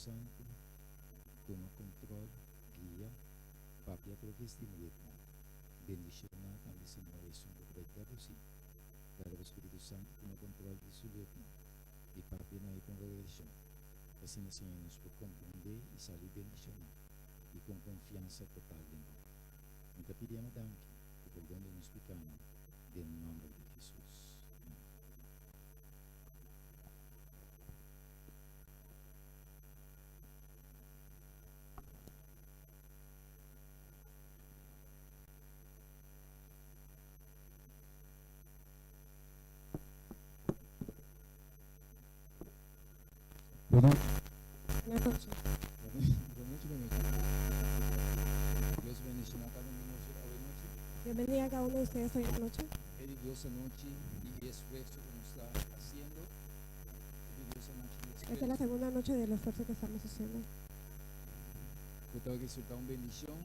Santu tuma control, guia, papia atraves di mi lepnan. Bendiciona tambe Señor esun cu ta bay traduci. Laga bo Spiritu Santu tuma control di su lepnan y papia na e congregacion. Asina Señor nos por comprende y sali bendiciona y con confiansa total den bo. Mi ta pidi ama danki y perdon di nos picanan den nomber di Jesus. Amen. Buenas Buenas noches. Buenas noches, buenas noches. Dios bendiciona cada uno de nosotros hoy noche. Dios bendiga a cada uno de ustedes hoy en la noche. E di Dios anochi y esfuerzo que nos está haciendo. E di Dios anochi y Esta es la esfuerzo. segunda noche del esfuerzo que estamos haciendo, Cu ta resulta un bendicion,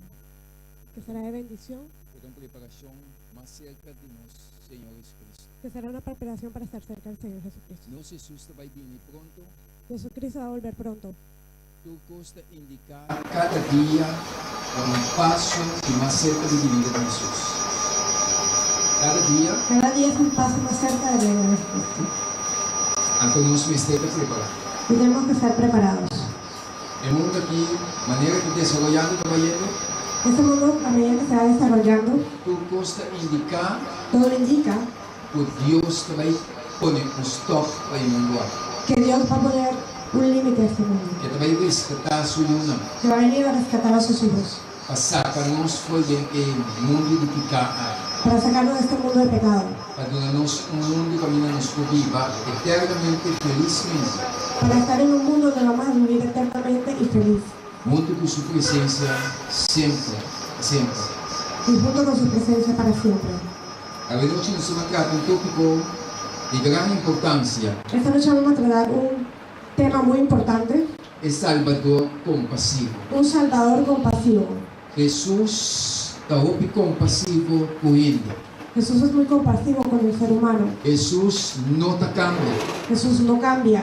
que será de bendición, cu ta un preparacion mas cerca di nos Señor Jesucristo. que será una preparación para estar cerca del Señor Jesucristo. Nos Jesus ta bay bini pronto. Jesucristo va a volver pronto. Tur cos ta indica cada dia ta un paso y mas cerca di binida di Jesus. Cada dia. Cada dia es un paso mas cerca del reino de Jesucristo. Anto nos mester ta prepara. Y tenemos que estar preparados. E mundo aki, manera ta desaroyando ta bayendo. Este mundo, a medida que se va desarrollando. Tur cos ta indica. Todo indica. Cu Dios ta bay pone un stop pa e mundo aki. Que Dios va poner un limite a este mundo. E ta bay rescata su yunan. Que va venir a rescatar a sus hijos. Pa saca nos fo'i den e mundo di pica aki. Para sacarnos de este mundo de pecado. Pa duna nos un mundo caminda nos por biba eternamente felismente. Para estar en un mundo donde vamos a vivir eternamente y feliz. Hunto cu su presencia semper pa semper. Y junto con su presencia para siempre. Awenochi nos ta trata un tópiko di gran importansia. Esta noche vamos a tratar un tema muy importante. E Salbador kompasivo. Un Salvador compasivo. Hesus ta hopi kompasivo ku hende. Jesús es muy compasivo con el ser humano. Hesus no ta kambia. Jesús no cambia.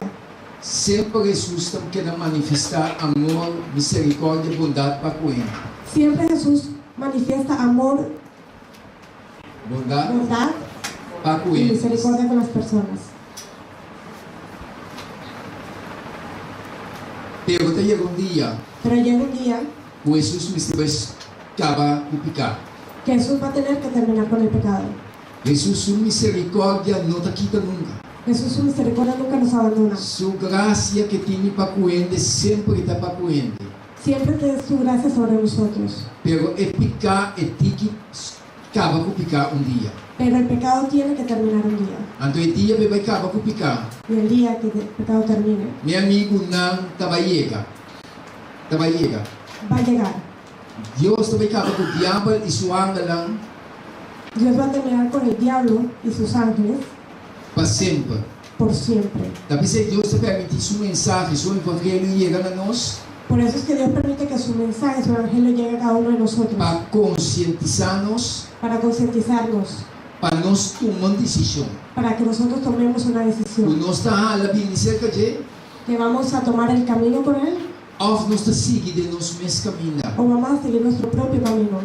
Semper Hesus ta keda manifestá amor, miserikòrdia, bondat pa ku hende. Siempre Jesús manifiesta amor, Bondad, bondad pa cu y hende. misericordia con las personas. Pero ta yega un dia. Pero llega un dia. Cu Hesus mester bai caba cu pica. Que Jesús va a tener que terminar con el pecado. Hesus su misericordia no ta kita nunca. Jesús su misericordia nunca nos abandona. Su gracia que tini pa cu hende semper e ta pa cu hende. Siempre te su gracia sobre nosotros. Pero e piká e tiki kaba ku piká un dia. Pero el pecado tiene que terminar un dia. Anto e dia be bai kaba ku piká. Y el dia que el pecado termine. Mi amigunan ta bai yega, ta bai yega. Va llegar. Dios ta bai kaba ku diabel i su angelnan. Dios va terminar con el diablo y sus ángeles. Pa semper. Por siempre. Ta p'esei Dios ta permití su mensahe, su evangelio yega na nos. Por eso es que Dios permite que su mensahe, su evangelio llegue a cada uno de nosotros. Pa konsientisá nos. Para concientizarnos. Pa nos tuma un desishon. Para que nosotros tomemos una decisión. Ku nos ta hala bini serka dje. Que vamos a tomar el camino con él. Òf nos ta sigui den nos mes kaminda. O vamos a seguir nuestro propio camino.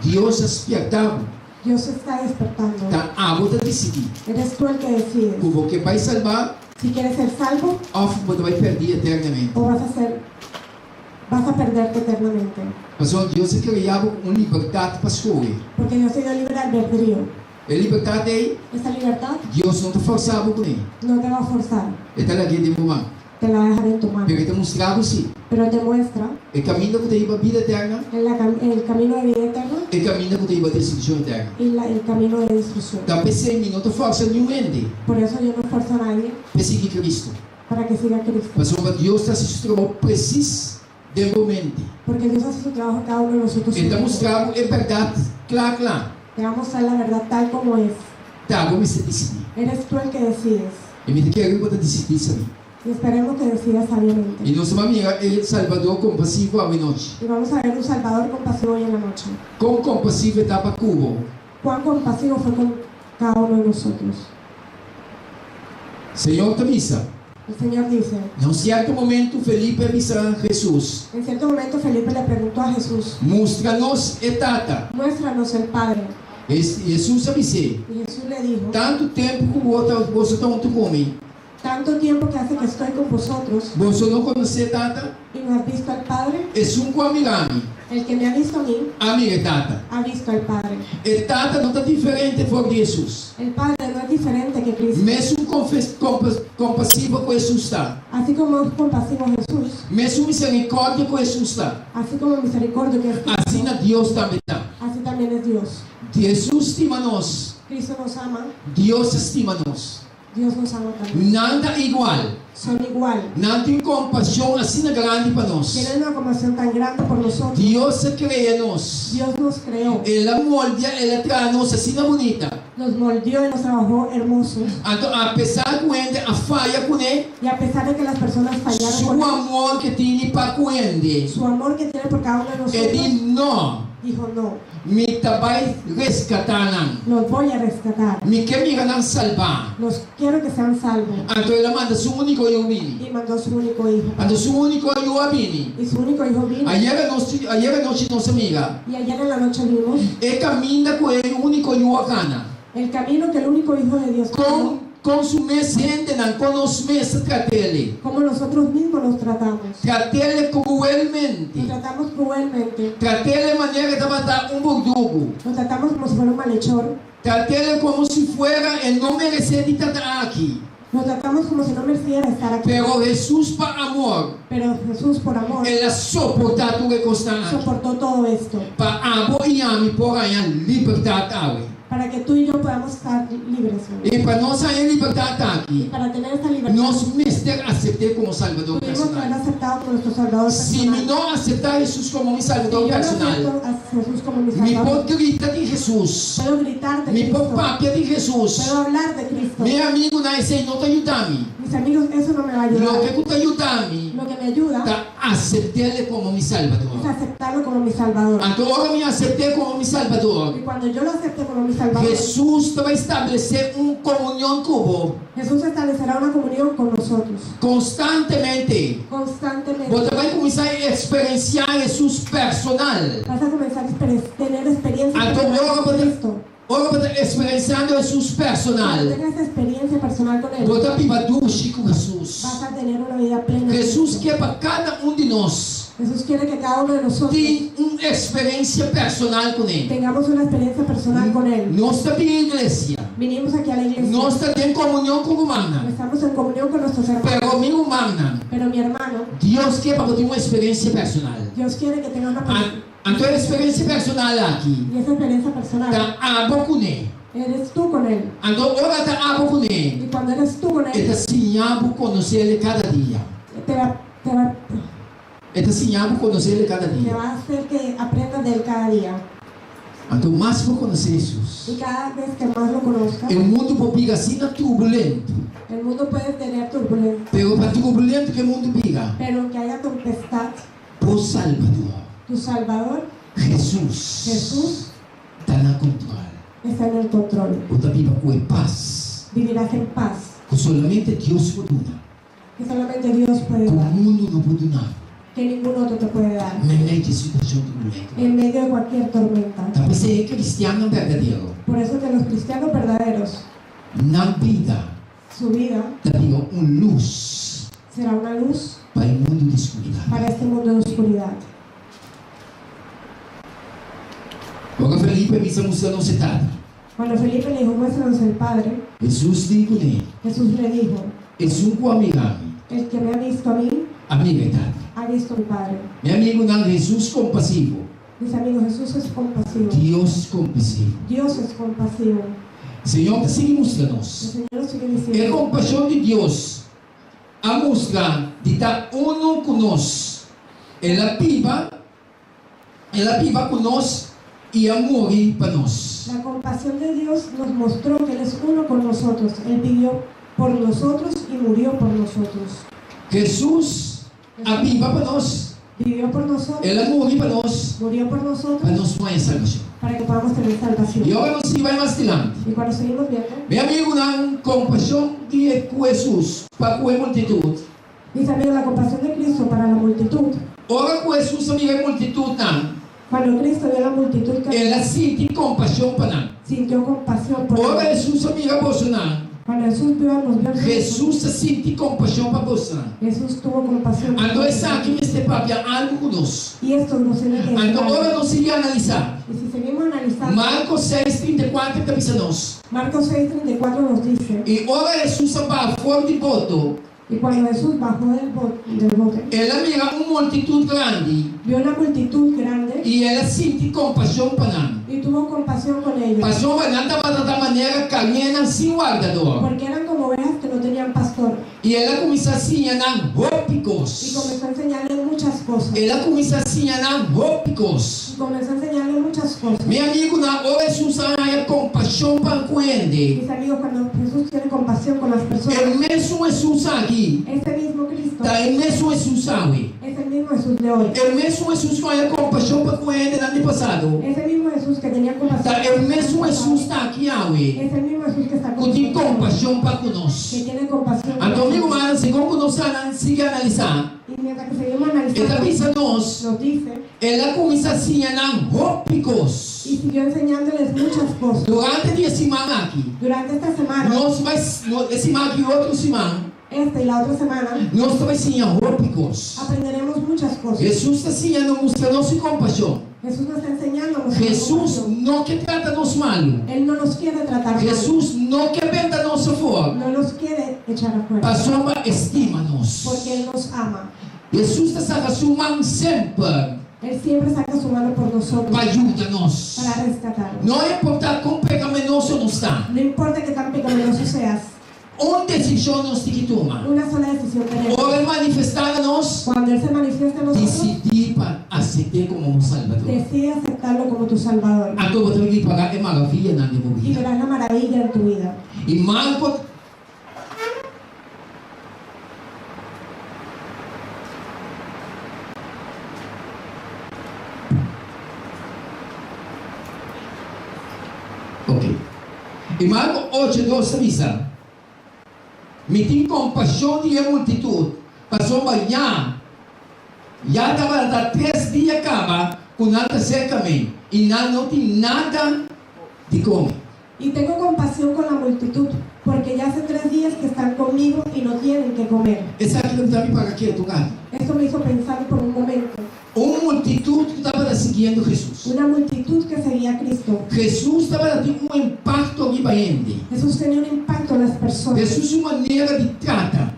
Dios a spièrta bo. Dios está despertando. Ta abo ta disidí. Eres tú el que decides. Ku bo ke bai salbá. Si quieres ser salvo. Òf bo ta bai pèrdí eternamente. O vas a ser vas a perderte eternamente. Pasobra Dios a krea bo ku un libertat pa skohe. Porque Dios te dio libre albedrío. E libertat ei. Esa libertad. Dios no ta forsá bo kuné. No te va a forzar. E ta lag'é den bo man. Te la va a dejar en tu mano. Pero e ta mustra bo si. Pero te muestra. E kaminda ku ta hiba bida eterna. El la el camino de vida eterna. E kaminda ku ta hiba destrukshon eterna. Y la el camino de destrucción. Ta p'esei mi no ta forsa niun hende. Por eso yo no forzo a nadie. P'e sigui Cristo. Para que siga Cristo. Pasobra Dios ta hasi su trabou presis den bo mente. Porque Dios hace su trabajo en cada uno de nosotros. E ta mustra bo e bèrdat kla kla. Te va a mostrar la verdad tal como es. Ta bo mester disidí. Eres tú el que decides. I mi ta kere ku bo ta disidí sabí. Y esperemos que decidas sabiamente. I nos ta ban mira e Salbador kompasivo awenochi. Y vamos a ver un Salvador compasivo hoy en la noche. Kon kompasivo e ta pa ku bo? Cuán compasivo fue con cada uno de nosotros. Señor ta bisa. El Señor dice, Na un sierto momento Felipe a bisa Hesus, en cierto momento Felipe le preguntó a Jesús, Mustra nos e Tata. muéstranos el Padre. Hesus a bis'é, Y Jesús le dijo, Tantu tempu ku bo ta boso ta huntu ku mi, tanto tiempo que hace que estoy con vosotros boso no konosé Tata? y no has visto al Padre. Esun ku a mira mi, El que me ha visto a mí, a mira e Tata. ha visto al Padre. E Tata no ta diferente for di Hesus. El Padre no es diferente que Cristo. Mesun kompasivo ku Hesus ta. Así como es compasivo Jesús, Mesun miserikòrdia ku Hesus ta. así como misericordia que es Cristo, Asina Dios tambe ta. así también es Dios. Hesus stima nos. Cristo nos ama, Dios ta stima nos. Dios nos ama también. Nan ta igual. Son igual. Nan tin kompashon asina grandi pa nos. Tienen una compasión tan grande por nosotros. Dios a krea nos. Dios nos creó, El a moldia, el a traha nos asina bunita. nos moldeó y nos trabajó hermosos. Anto apesar ku hende a faya kuné, Y a pesar de que las personas fallaron su con él, amor ku e tin pa ku hende, su amor que tiene por cada uno de e di nosotros, no, dijo no, mi ta bai reskatá nan. los voy a rescatar. Mi ke mira nan salbá. Los quiero que sean salvos. Anto el a manda su úniko yu bini. Y mandó su único hijo. Anto su úniko yu a bini. Y su único hijo vino. Ayera anochi, ayera anochi nos a mira. Y ayer en la noche vimos E kaminda ku e úniko yu a kana. el camino que el único hijo de Dios Kon, caminó, kon su mes hendenan, kon nos mes ta trat'é. como nosotros mismos nos tratamos. Trat'é kruelmente. Nos tratamos cruelmente. Trat'é manera e tabata un burdugu. Nos tratamos como si fuera un malhechor. Trat'é komo si fuera e no meresé di ta aki. Nos tratamos como si no mereciera estar aquí. Pero Hesus pa amor, Pero Jesús, por amor, el a soportá tur e kosnan aki. soportó todo esto Pa abo i ami por haña libertat awe. para que tú y yo podamos estar libres hoy. I pa nos haña libertat Y aki, para tener esta libertad, nos mester asept'é komo Salbador tuvimos que haber personal. aceptado como nuestro Salvador Si mi personal. no aseptá Hesus komo mi Si Salbador yo no personal, acepto a Jesús como mi mi Salvador, por grita di Hesus, puedo gritar de mi por Cristo, papia di Hesus, puedo hablar de Cristo. Mi amigunan, esei no ta yuda mi. Mis amigos, eso no me va a ayudar. Loke ku ta yuda mi Lo que me ayuda ta asept'é komo mi Salbador. es aceptarlo como mi Salvador. Anto ora mi asept'é komo mi Salbador, Y cuando yo lo acepte como mi Salvador, Hesus ta bai establesé un komunion ku bo Jesús establecerá una comunión con nosotros konstantemente. constantemente. Bo ta bai kuminsá eksperensiá Hesus personal. Vas a comenzar a tener experiencia Anto personal ora con bo ta Cristo. ora bo ta eksperensiando Hesus Cuando personal, tengas experiencia personal con Él, bo ta biba dushi ku Hesus. vas a tener una vida plena. en Hesus Cristo. ke pa kada un di nos Jesús quiere que cada uno de nosotros tin un eksperensia personal kuné. tengamos una experiencia personal con Él. Nos ta bin iglesia. Vinimos aquí a la iglesia. Nos ta den komunion ku rumannan. Estamos en comunión con nuestros hermanos. Pero mi rumannan, Pero mi hermano, Dios ke pa bo tin un eksperensia personal. Dios quiere que tenga una Anto e eksperensia personal aki Y esa experiencia personal ta abo kuné. eres tú con Él. Anto ora ta abo kuné, Y cuando eres tú con e Él, ta siña bo konosé kada dia. te va, te va, E ta siña bo konosé kada te dia. va a hacer que aprendas de Él cada día. Anto mas bo konosé Hesus, Y cada vez que más lo conozcas, e mundu por bira asina turbulento. el mundo puede tener turbulencia. Pero pa turbulento ku e mundu bira, Pero aunque haya tempestad, bo Salbador, tu Salvador, Hesus, Jesús, ta na kontròl. está en el control. Bo ta biba ku e pas Vivirás en paz, ku solamente Dios por duna, que solamente Dios puede ku dar, mundu no por duna. que ningún otro te puede dar, Meimei di situashon turbulento. en medio de cualquier tormenta. Ta p'esei e kristiannan berdadero, Por eso que los cristianos verdaderos, nan bida su vida ta bira un lus será una luz pa e mundu di skuridat. para este mundo de oscuridad. Ora Felipe a bisa mustra nos e Tata. Cuando Felipe le dijo, muéstranos el Padre, Hesus di kuné, Jesús le dijo, Esun ku a mira mi, el que me ha visto a mí, a mira e Tata. ha visto al Padre. Mi amigunan, Hesus kompasivo. Mis amigos, Jesús es compasivo. Dios kompasivo. Dios es compasivo. Señor ta sigui mustra El nos. Señor nos sigue E diciendo, kompashon di Dios a mustra di ta unu ku nos. El a biba, el a biba ku nos i a muri pa nos. La compasión de Dios nos mostró que Él es uno con nosotros. Él vivió por nosotros y murió por nosotros. Hesus a biba pa nos. Vivió por nosotros, El a muri pa nos, murió por pa nosotros, nos por haña salbashon. para que podamos tener salvación. I ora nos sigui bai mas dilanti. Y cuando seguimos viendo, Mi amigunan, kompashon di e ku Hesus pa ku e multitut. Mis amigos, la compasión de Cristo para la multitud. Ora ku Hesus a mira e multitutnan, Cuando Cristo vio la multitud que el a sinti kompashon pa nan. sintió compasión por Ora ellos. Hesus a mira bosonan, Cuando Jesús vio, nos vio a nosotros, Hesus a sinti kompashon pa bosonan. Jesús tuvo compasión. por Anto nosotros. esaki mester papia algu ku nos. Y esto nos tiene que Anto decir ora algo. nos sigui analisá. Y si seguimos analizando, Marko seis, 34 ta bisa nos. Marcos 6:34 nos dice, I ora Hesus a baha for di boto, y cuando Jesús bajó del del bote, el a mira un multitut grandi vio una multitud grande i el a sinti kompashon pa nan. y tuvo compasión con ellos, Pasobra nan tabata ta manera karnénan sin wardador. porque eran como ovejas que no tenían pastor. I el a kuminsá siña nan hopi Y kos. comenzó a enseñarles muchas cosas. El a kuminsá siña nan hopi kos. Y comenzó a enseñarles muchas cosas. Mi amigunan, ora Hesus a haña kompashon pa ku hende, Mis amigos, cuando Jesús tiene compasión con las personas, e mesun Hesus aki ese mismo Cristo ta e mesun Hesus awe. es el mismo Jesús de hoy. E mesun Hesus ku a haña kompashon pa ku hendenan di pasado, Ese mismo Jesús que tenía compasión. ta e mesun Hesus ta aki awe, Es el mismo Jesús que está con ku tin nosotros, kompashon pa ku que nos. tiene compasión. con Anto, amigu nosotros. manan, segun ku nos a sigui analisá, Y mientras que seguimos e ta analizando, bisa nos, nos dice, El a kuminsá siña nan hopi kos. y siguió enseñándoles muchas cosas. Durante di e siman aki, Durante esta semana, nos bai, e siman aki i otro siman, esta y la otra semana, nos ta bai siña hopi kos. aprenderemos muchas cosas. Hesus ta siña nos mustra nos su kompashon. Jesús nos está enseñando a mostrar Hesus compasión. no ke trata nos malu. Él no nos quiere tratar mal. Hesus no ke benta nos afor. No nos quiere echar afuera. Pasobra e stima nos. Porque Él nos ama. Hesus ta saka su man semper Él siempre saca su mano por nosotros pa yuda nos. para rescatarnos. No importá kon pekaminoso nos ta, No importa que tan pecaminoso seas, un desishon nos tin ki tuma. una sola decisión tenemos. Ora e manifestá na nos, Cuando Él se manifiesta a nosotros, disidí pa asept'é komo bo Salbador. decide aceptarlo como tu Salvador. Anto bo ta bin ripará e maravianan den bo Y bida. verás la maravilla en tu vida. I Marko Ok. I Marko ocho dos ta bisa, Mi tin kompashon di e multitut, pasobra ya ya tabata tres dia kaba ku nan ta serka mi, i nan no tin nada di kome. Y tengo compasión con la multitud, porque ya hace tres días que están conmigo y no tienen que comer. Esaki lo ta mi paga ketu un ratu. Esto me hizo pensar por un momento. Un multitut ku tabata siguiendo Hesus. Una multitud que seguía a Cristo. Hesus tabata tin un impakto riba hende. Jesús tenía un impacto en las personas. Hesus su manera di trata.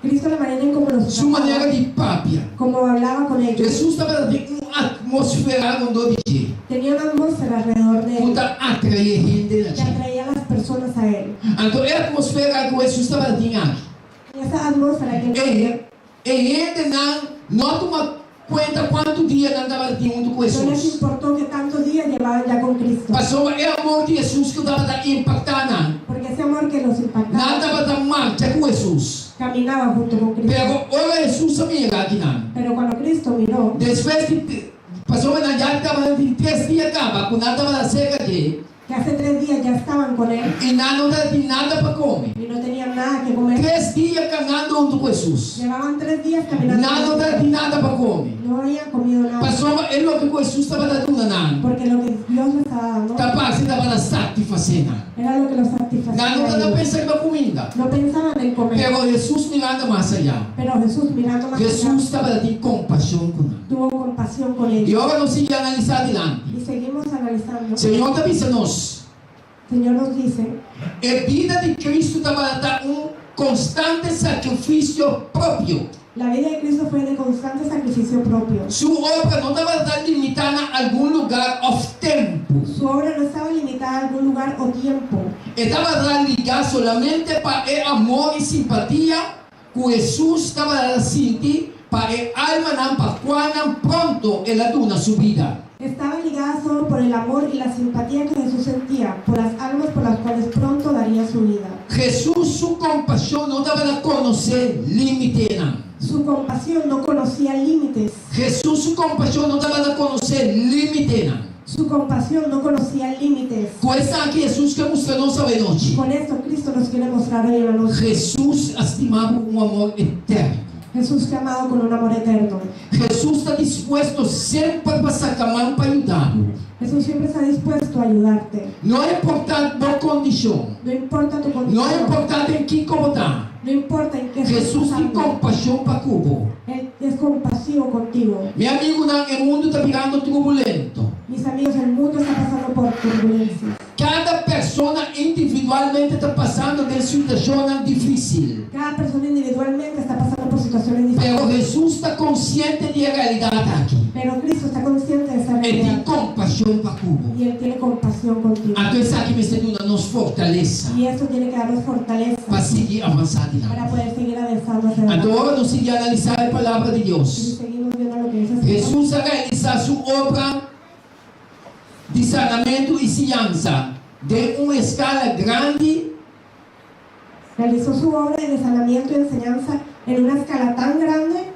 Cristo la manera en cómo los Su manera trataba, di papia. cómo hablaba con ellos. Hesus tabata tin un atmósfera rondó di dje. Tenía una atmósfera alrededor de Ku él ta atraé hende na que dje. atraía a las personas a él. Anto e atmósfera ku Hesus tabata tin aki. Y esa atmósfera que él E tenía, e hendenan no a tuma kuenta kuantu dia nan tabata tin huntu ku no les Hesus. importó que tantos días llevaban ya con Cristo. Pasobra e amor di Hesus ku tabata impaktá nan. Porque ese amor que los impactaba Nan tabata marcha ku Hesus. caminaba junto con Cristo. Pero ora Hesus a mira akinan. Pero cuando Cristo miró, Despues di, pasobra nan ya tabata tin tres dia kaba ku nan tabata serka dje. que hace tres días ya estaban con él I nan no tabatin nada pa kome. y no tenían nada que comer. Tres dia kanando huntu ku Hesus. Llevaban tres días caminando. Nan no tabatin nada pa kome. No habían comido nada. Pasobra e loke ku Hesus tabata duna nan, Porque lo que Dios les estaba dando ta parse tabata satisfasé nan. era lo que los satisfacía. Nan no a tabata ellos. pensa riba kuminda. No pensaban en comer. Pero Hesus mirando mas ayá. Pero Jesús mirando más allá, Hesus tabatin kompashon ku nan. tuvo compasión con I ellos. ora nos sigui analisá dilanti. Y seguimos analizando. Señor ta bisa nos. Señor nos dice, E bida di Cristo tabata un konstante sakrifisio propio. la vida de Cristo fue de constante sacrificio propio. Su obra no tabata limitá na algun lugá òf tempu. Su obra no estaba limitada a algún lugar o tiempo. E tabata ligá solamente pa e amor i simpatia ku Hesus tabata sinti pa e almanan pa kualnan pronto el a duna su bida. Estaba ligada solo por el amor y la simpatía que Jesús sentía por las almas por las cuales pronto daría su vida. Hesus su kompashon no tabata konosé límitenan. Su compasión no conocía límites. Hesus su kompashon no tabata konosé límitenan. Su compasión no conocía límites. Ku esaki Hesus ke mustra nos awenochi. Con esto Cristo nos quiere mostrar hoy en la noche. Hesus a stima bo ku un amor eterno. Jesús te ha amado con un amor eterno. Hesus ta dispuesto semper pa saka man pa yuda bo. Jesús siempre está dispuesto a ayudarte. No importá bo kondishon. No importa tu No condición. importá den kiko bo ta. No importa en qué estés Hesus tin pasando. kompashon pa ku bo. Él es compasivo contigo. Mi amigunan, e mundu ta birando turbulento. Mis amigos, el mundo está pasando por turbulencias. Kada persona individualmente ta pasando den situashonnan difísil. Cada persona individualmente está pasando por situaciones Pero difíciles. Hesus ta konsiente di e realidat aki. Pero Cristo está consciente de esa E tin realidad. kompashon pa ku bo. Y Él tiene compasión contigo. Anto esaki mester duna nos fortalesa Y eso tiene que darnos fortaleza pa sigui avansá para dilanti. poder seguir avanzando hacia Anto adelante. ora nos sigui analisá e Palabra di Y si Dios. seguimos viendo lo que dice el Señor, Hesus a realisá su obra di sanamentu i siñansa den un eskala grandi. Realizó su obra de sanamiento y enseñanza en una escala tan grande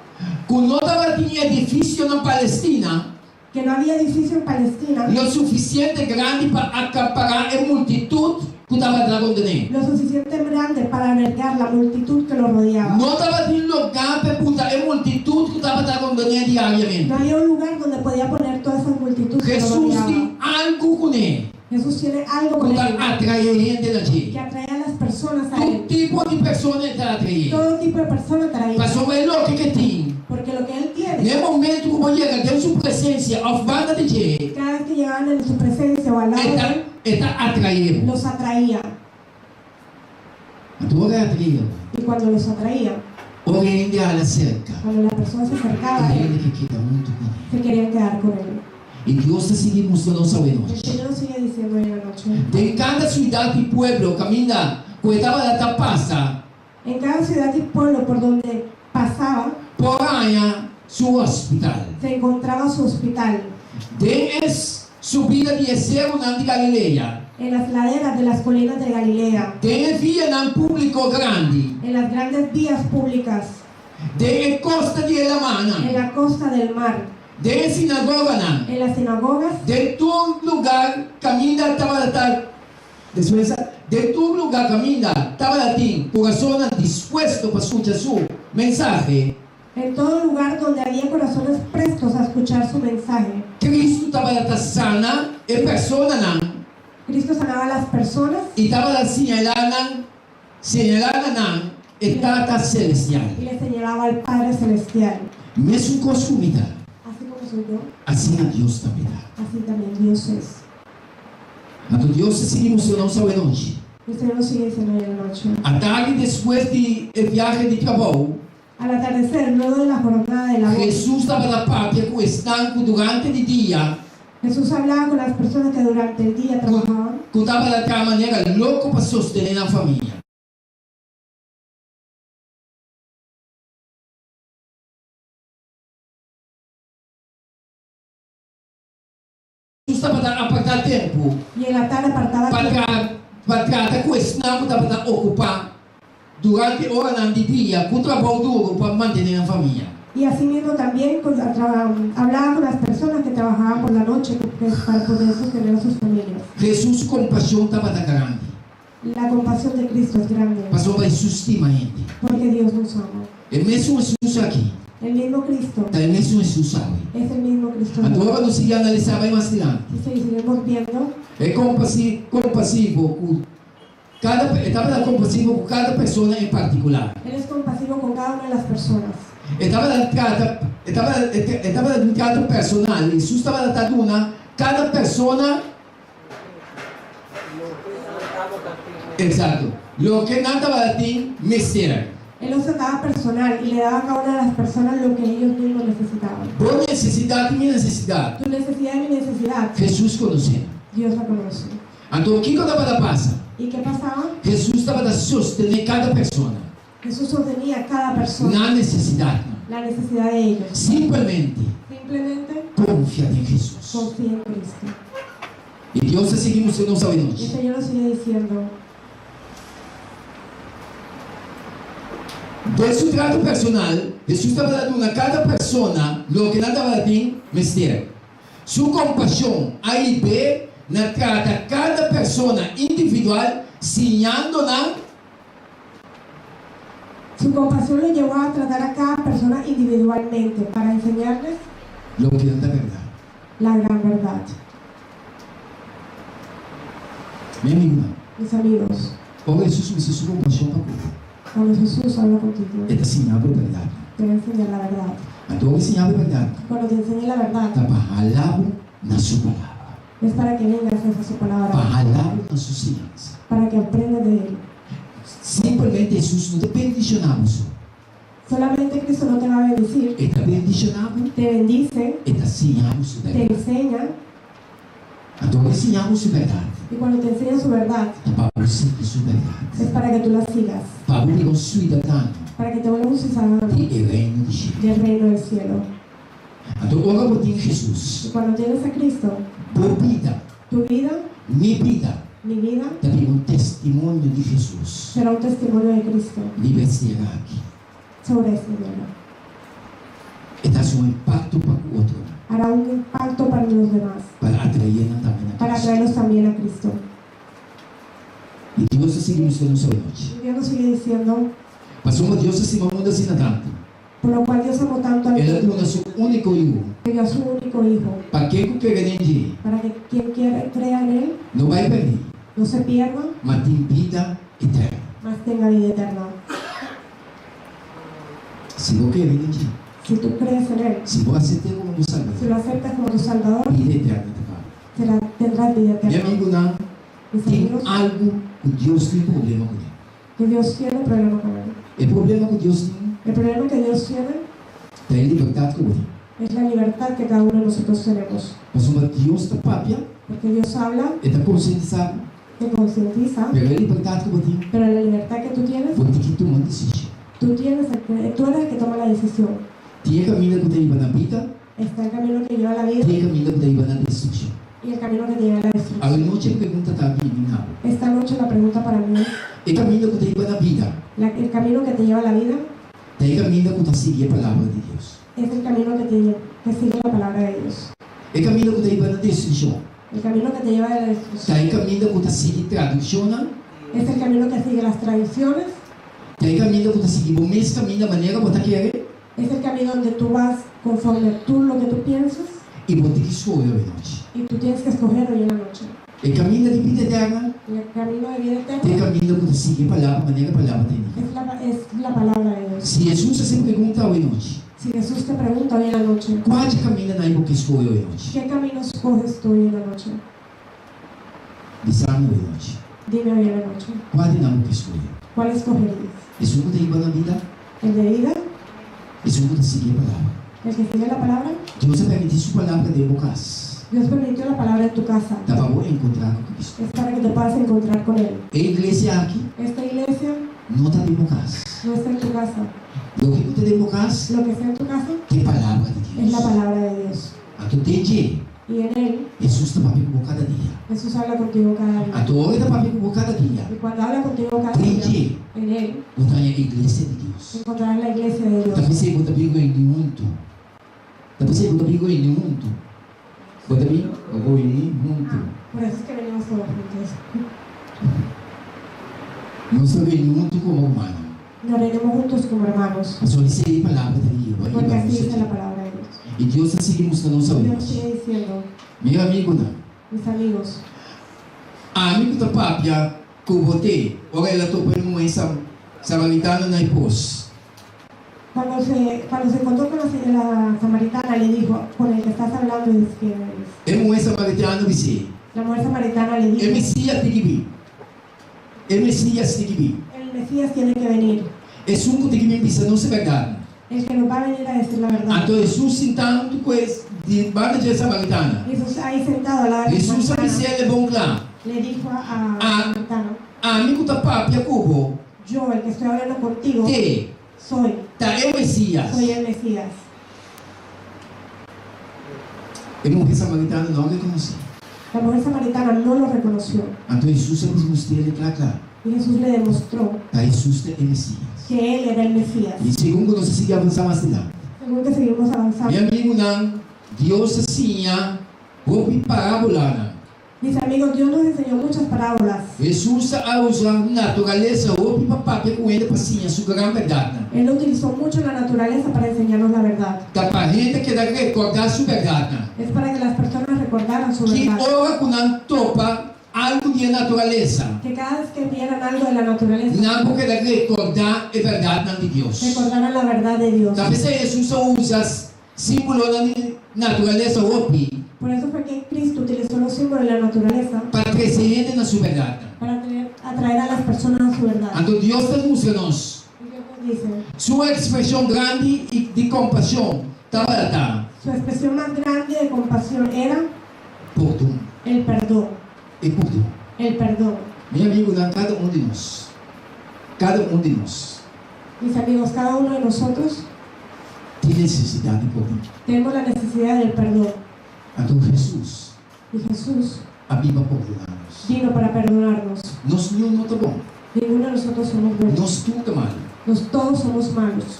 Ku no tabatin edifisio na Palestina que no había edificio en Palestina lo sufisiente grandi pa akapará e multitut ku tabata rond'é. lo suficiente grande para albergar la multitud que lo rodeaba. No tabatin lugá pa e punta e multitut ku tabata rond'é diariamente. No había un lugar donde podía poner toda esa multitud que lo Hesus rodeaba. tin algu kuné Jesús tiene algo ku con ta él atraé hende na dje. que atrae a las personas a Tur él. tipo di persona e ta atraé. Todo tipo de persona atrae. Pasobra e loke ku e tin. Porque lo que él tiene, Na e momentu ku bo yega den su presensia òf banda di dje, cada vez que llegaban en su presencia o al lado e de ta él, e ta atraé bo. los atraía. Anto ora e atraé bo, Y cuando los atraía, ora e hende hala serka, cuando la persona se acercaba e a él, hende ke keda huntu kuné. se querían quedar con él. I Dios ta sigui mustra nos El awenochi. Señor nos sigue diciendo hoy en la noche. Den kada siudat i pueblo kaminda ku e tabata pasa, En cada ciudad y pueblo por donde pasaba, por haña su hospital. se encontraba su hospital. Den e subida di e serunan di Galilea. En las laderas de las colinas de Galilea. Den e vianan públiko grandi. En las grandes vías públicas. Den e kosta di e En lamannan. la costa del mar. Den e sinagoganan. En las sinagogas. Den tur lugá kaminda tabata Despues, den tur lugá kaminda tabatin kurasonnan dispuesto pa skucha su mensahe. En todo lugar donde había corazones prestos a escuchar su mensaje. Kristu tabata sana e personanan. Cristo sanaba a las personas. I tabata señalá nan, señalá na nan e Tata Selestial. Y le señalaba al Padre Celestial. Mesun kos ku mi ta. Así como soy yo, Asina Dios tambe ta. así también Dios es. Anto Dios ta sigui mustra nos awe nochi. El Señor nos sigue diciendo hoy en la noche. Atardi despues di e viahe di trabou, Al atardecer, luego de la jornada de labor, Hesus tabata papia ku esnan ku durante di dia Jesús hablaba con las personas que durante el día trabajaban, ku tabata traha manera loko pa sostené nan famia. Hesus tabata apartá tempu y en la tarde apartaba pa tiempo tra pa trata ku esnan ku tabata okupá durante oranan di dia ku trabou duru pa mantené nan famia. Y asimismo también hablaba con las personas que trabajaban por la noche para poder sostener a sus familias. Hesus su kompashon tabata grandi. La compasión de Cristo es grande. Pasobra Hesus stima hende. Porque Dios nos ama. E mesun Hesus aki El mismo Cristo ta e mesun Hesus awe. es el mismo Cristo. Anto ora nos sigui analisá bai mas dilanti. Y seguiremos viendo. E kompasivo ku kada, e tabata kompasivo ku kada persona en partikular. Él es compasivo con cada una de las personas. E tabata trata, e tabata, e tabata un trato personal. Hesus tabata duna kada persona. Eksakto. Loke nan tabatin mester. Él los trataba personal y le daba a cada una de las personas lo que ellos mismos necesitaban. Bo nesesidat i mi nesesidat. Tu necesidad y mi necesidad, Hesus konosé. Dios la conoce. Anto kiko tabata pasa? ¿Y qué pasaba? Hesus tabata sostené kada persona. Jesús sostenía a cada persona Nan nesesidat. la necesidad de ellos. Simplemente Simplemente konfia den Hesus. confía en Cristo. I Dios ta sigui mustra nos awe Y el nochi. Señor nos sigue diciendo. Den su trato personal, Hesus tabata duna kada persona loke nan tabata tin mester. Su kompashon a hib'é na trata kada persona individual, siñando nan. Su compasión lo llevó a tratar a cada persona individualmente para enseñarles. Loke nan ta bèrdat. La gran verdad. Mi amigunan. Mis amigos. Ora Hesus mustra su kompashon pa ku bo. Cuando Jesús habla contigo. E ta siña bo e bèrdatnan. Te va a enseñar la verdad. Anto ora e siña bo e bèrdatnan. Cuando te enseñe la verdad. Ta pa hala bo na su palabra. Es para que vengas hacia su palabra. Pa hala bo na su siñansa. Para que aprendas de él. Simplemente Hesus no ta bendishoná bo so. Solamente Cristo no te va a bendecir. E ta bendishoná bo. Te bendice. E ta siña bo su bèrdat. Te enseña. Anto ora e siña bo su bèrdat. Y cuando te enseña su verdad. Ta pa bo sigui su bèrdat. Es para que tú la sigas. Pa bo bira un suidadano. Para que te vuelvas un ciudadano. Di e reino di shelu. Del reino del cielo. Anto ora bo tin Hesus. Y cuando tienes a Cristo. Bo bida. Tu vida. Mi bida. Mi vida. Ta bira un testimonio di Hesus. Será un testimonio de Cristo. Riba e tierra aki. Sobre esta tierra. E ta hasi un impakto pa ku otronan. Hará un impacto para los demás. Pa atraé nan tambe na Cristo. Para atraerlos también a Cristo. I Dios ta sigui mustra nos awe nochi. Y Dios nos sigue diciendo. Pasobra Dios ta stima mundu asina tantu. Por lo cual Dios amó tanto al El a duna su úniko Yu. Que dio a su único Hijo. Pa ken ku kere den dje. Para que quien quiera crea en él. No bai pèrdí. No se pierda. Ma tin bida eterno. Mas tenga vida eterna. Si bo kere den dje. Si tú crees en él. Si bo asept'é komo bo Salbador. Si lo aceptas como tu Salvador. Bida eterno ta pa bo. Será, tendrás vida eterna. Mi amigunan, tin algu ku Dios tin problema kuné. Que Dios tiene problema con él. E problema ku Dios tin. El problema que Dios tiene. Ta e libertat ku bo tin. Es la libertad que cada uno de nosotros tenemos. Pasobra Dios ta papia. Porque Dios habla. E ta konsientisá bo. Te concientiza. Pero e libertat ku bo tin. Pero la libertad que tú tienes. Bo tin ki tuma un desishon. Tú tienes el que, tú eres el que toma la decisión. Tin e kaminda ku ta hiba na bida. Está el camino que lleva a la vida. Tin e kaminda ku ta hiba na destrukshon. Y el camino que te lleva a la destrucción. Awe nochi e pregunta ta bini na bo. Esta noche la pregunta para mí es. E kaminda ku ta hiba na bida. La, el camino que te lleva a la vida. Ta e kaminda ku ta sigui e palabra di Dios. Es el camino que te lle, que sigue la palabra de Dios. E kaminda ku ta hiba na destrukshon. El camino que te lleva a la destrucción. Ta e kaminda ku ta sigui tradishonnan. Es el camino que sigue las tradiciones. Ta e kaminda ku ta sigui bo mes kaminda manera bo ta kere. Es el camino donde tú vas conforme a tú lo que tú piensas. I bo tin ki skohe awe nochi. Y tú tienes que escoger hoy en la noche. E kaminda di bida eterna. El camino de vida eterna. Ta e kaminda ku ta sigui e palabra manera e palabra ta indiká. Es la es la palabra de Dios. Si Hesus hasi e pregunta awe nochi. Si Jesús te pregunta hoy en la noche. Kua dje kaminda nan bo ke skohe awe nochi? Ke camino escoges tú hoy en la noche? Bisa mi awe nochi. Dime hoy en la noche. Kua di nan bo ke skohe? Cuál escogerías? Esun ku ta hiba na bida? El de vida? Esun ku ta sigui e palabra? El que sigue la palabra? Dios a permití su palabra den bo kas. Dios permitió la palabra en tu casa. Ta pa bo enkontrá ku Cristo. Es para que te puedas encontrar con Él. E iglesia aki? Esta iglesia? No ta den bo kas. No está en tu casa. Loke ku ta den bo kas? Lo que está en tu casa? Ta e palabra di Dios. Es la palabra de Dios. Anto den dje. Y en Él. Hesus ta papia ku bo kada dia. Jesús habla contigo cada día. Anto ora e ta papia ku bo kada dia. Y cuando habla contigo cada día. Den dje. En Él. Bo ta haña e iglesia di Dios. Encontrarás la iglesia de Dios. Ta p'esei bo ta bin reuni huntu. Ta p'esei bo ta bin reuni huntu. Bo ta bin reuni huntu. Por eso es que venimos todos juntos. Nos ta reuni huntu komo rumannan. Nos reunimos juntos como hermanos. Pasobra esei e palabra ta di Jehová i Porque pa así nos dice la aki. palabra de Dios. I Dios ta sigui mustra nos Dios awe. sigue diciendo. Mi amigunan. Mis amigos. Ami ku ta papia ku bo te ora el a topa e muhé samaritano na e pos. Cuando se, cuando se encontró con la, la samaritana le dijo, con el que estás hablando es quien eres. E muhé samaritano bis'é. La mujer samaritana le dijo. E Mesías tin ki bin. E Mesías tin ki bin. El Mesías tiene que venir. Esun ku tin ki bin bisa nos e bèrdatnan. El que nos va a venir a decir la verdad. Anto Hesus sintá huntu ku e di banda dje samaritana. Jesús ahí sentado al lado de la Hesus a samaritana. bis'é el bon kla. Le dijo a A, samaritana. Ami ku ta papia ku bo. Yo, el que estoy hablando contigo. Te. Soy. Ta e Mesías. Soy el Mesías. E muhé samaritano no a rekonosé. La mujer samaritana no lo reconoció. Anto Hesus a mustr'é kla kla. Y Jesús le demostró. Ta Hesus ta e Mesías. Que Él era el Mesías. I segun ku nos a sigui avansá mas dilanti. Según que seguimos avanzando. Mi amigunan, Dios a siña hopi parábolanan. Mis amigos, Dios nos enseñó muchas parábolas. Hesus a usa naturalesa hopi pa papia ku hende pa siña su gran bèrdatnan. Él utilizó mucho la naturaleza para enseñarnos la verdad. Ta pa hende keda rekordá su bèrdatnan. Es para que las personas recordaran su Ki verdad. ora ku nan topa algu di e naturalesa. Que cada vez que vieran algo de la naturaleza. Nan por keda rekordá e bèrdatnan di Dios. Recordaran la verdad de Dios. Ta p'esei Hesus a usa Símbolonan di naturalesa hopi. Por eso fue que Cristo utilizó los símbolos de la naturaleza. Pa trese hende na su bèrdatnan. Para atraer a las personas a su verdad. Anto Dios ta mustra nos. Y Dios nos dice. Su ekspreshon grandi i di kompashon tabata ta. Su expresión más grande de compasión era. Pordon. El perdón. E pordon. El perdón. Mi amigunan, kada un di nos, kada un di nos. Mis amigos, cada uno de nosotros. Tin nesesidat di pordon. Tenemos la necesidad del perdón. Anto Hesus. Y Jesús. A bin pa pordoná nos. Vino para perdonarnos. Nos niun no ta bon. Ninguno de nosotros somos buenos. Nos tur ta malu. Nos todos somos malos.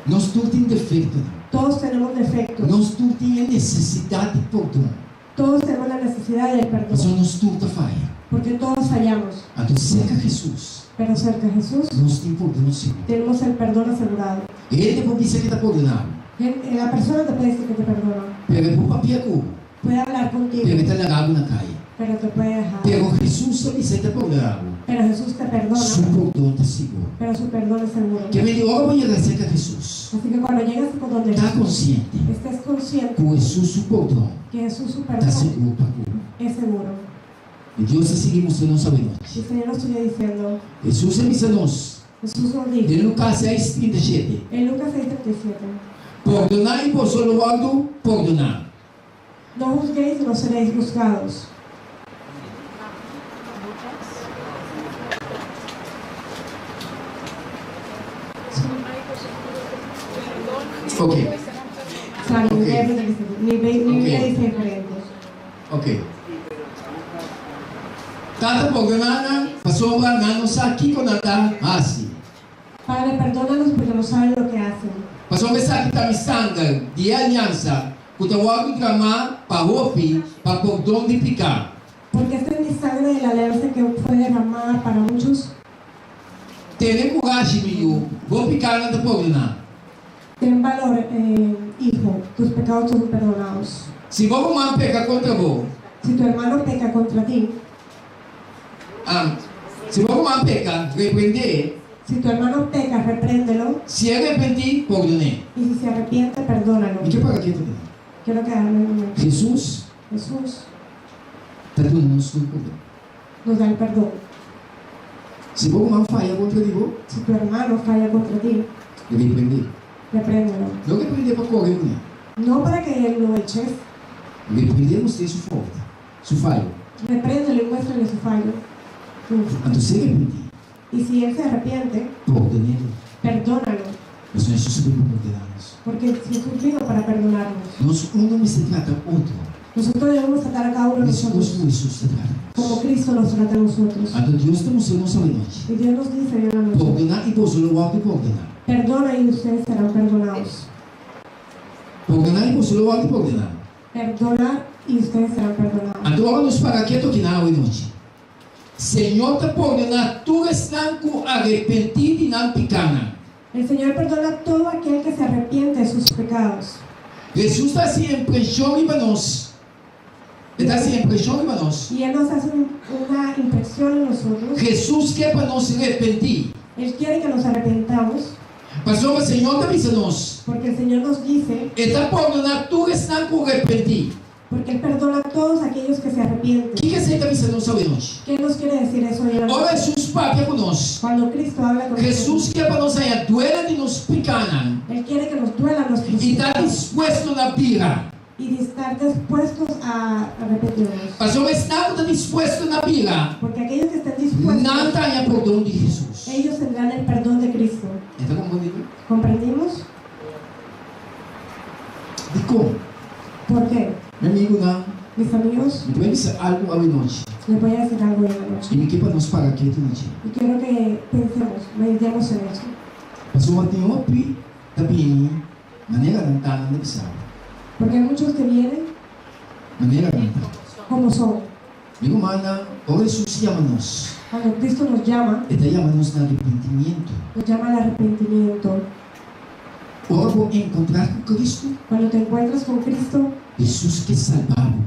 Nos tur tin defektonan. Todos tenemos defectos. Nos tur tin e nesesidat di pordon. Todos tenemos la necesidad del perdón. Pasobra nos tur ta faya. Porque todos fallamos. Anto serka Hesus. Pero cerca Jesús. Nos tin pordon sigur. Tenemos el perdón asegurado. Hende por bisa ke ta pordoná bo. La persona te puede decir que te perdona. Pero e por papia ku bo. Puede hablar contigo. Pero e ta laga bo na kaya. Pero te puede dejar. Pero Hesus ta bisa e ta pordoná bo. Pero Jesús te perdona. Su pordon ta sigur. Pero su perdón es seguro. Ke mende ora bo yega serka Hesus. Así que cuando llegas con donde Ta Jesús. konsiente. Estés consciente. Ku Hesus su pordon. Que Jesús su Ta perdón. sigur pa ku bo. Es seguro. I Dios a sigui mustra nos awenochi. El Señor nos sigue diciendo. Hesus a bisa nos. Jesús nos dijo. Den Lukas seis trinta i shete. En Lucas 6:37. Pordoná i boso lo wòrdu pordoná. No juzguéis y no seréis juzgados. Ok. Sorry, Ok. mi Biblia dice, mi Biblia Ok. dice diferente. Ok. Tata pordoná nan pasobra nan no sa kiko nan ta hasi. Padre, perdónalos porque no saben lo que hacen. Pasobra esaki ta mi sanger di e aliansa ku ta wòrdu dramá pa hopi pa pordon di piká. Porque esta es mi sangre de la alianza que fue derramada para muchos. Tene kurashi, mi yu, bo pikánan ta pordoná. Ten valor, hijo, tus pecados son perdonados. Si bo ruman peka kontra bo. Si tu hermano peca contra ti. Si bo ruman peka, reprend'é. Si tu hermano peca, repréndelo. Si e arepentí, pordon'é. Y si se arrepiente, perdónalo. Mi ke para ketu keda. Quiero quedarme un momento. Hesus. Jesús. Ta duna nos tur pordon. Nos da el perdón. Si bo ruman faya kontra di bo. Si tu hermano falla contra ti. Reprend'é. Repréndelo. No reprend'é pa kore kuné. No para que lo eches. Reprend'é mustr'é su fout, su fayo. Repréndelo y muéstrale su fallo. Anto si e repentí. Y si él se arrepiente. Pordon'é. Perdónalo. Pasobra Hesus a bin pa pordoná nos. Porque Jesús vino para perdonarnos. Nos unu mester trata otro. Nosotros debemos tratar a cada uno de Meskos nosotros. ku Hesus ta trata nos. Como Cristo nos trata a nosotros. Anto Dios ta mustra nos awenochi. Y Dios nos dice hoy en la noche. Pordoná i boso lo wòrdu pordoná. Perdona y ustedes serán perdonados. Pordoná i boso lo wòrdu pordoná. Perdona y ustedes serán perdonados. Anto ora nos para ketu akinan awenochi. Señor ta pordoná tur esnan ku arepentí di nan pikánan. El Señor perdona a todo aquel que se arrepiente de sus pecados. Hesus ta hasi impreshon riba nos. E ta hasi impreshon riba nos. Y Él nos hace una impresión en nosotros. Hesus ke pa nos repentí. Él quiere que nos arrepentamos. Pasobra Señor ta bisa nos. Porque el Señor nos dice. E ta pordoná tur esnan ku repentí. Porque Él perdona a todos aquellos que se arrepienten. Kiko esei ta bisa nos awe nochi? Qué nos quiere decir eso hoy en la noche? Ora Hesus papia ku nos. Cuando Cristo habla con Hesus nosotros. ke pa nos haña duele di nos pikánan. Él quiere que nos duela nuestros I ta pecados. dispuesto na bira. Y de estar dispuestos a arrepentirnos. Pasobra esnan ku ta dispuesto na bira. Porque aquellos que estén dispuestos. Nan ta haña pordon di Hesus. Ellos tendrán el perdón de Cristo. E ta komprendí? Comprendimos? Dikon? Por qué? Mi amigunan, Mis amigos, mi ta bai bisa algu awe nochi. les voy a decir algo hoy en la noche. I mi ke pa nos para ketu na dje. Y quiero que pensemos, meditemos en eso. Pasobra tin hopi ta bini manera nan ta, nan ta bisa bo. Porque hay muchos que vienen Manera nan ta. como son. Mi rumannan, ora Hesus yama nos, Cuando Cristo nos llama, E ta yama nos na arepentimiento. nos llama al arrepentimiento. Ora bo enkontrá ku Kristu, Cuando te encuentras con Cristo, Hesus ke salba bo.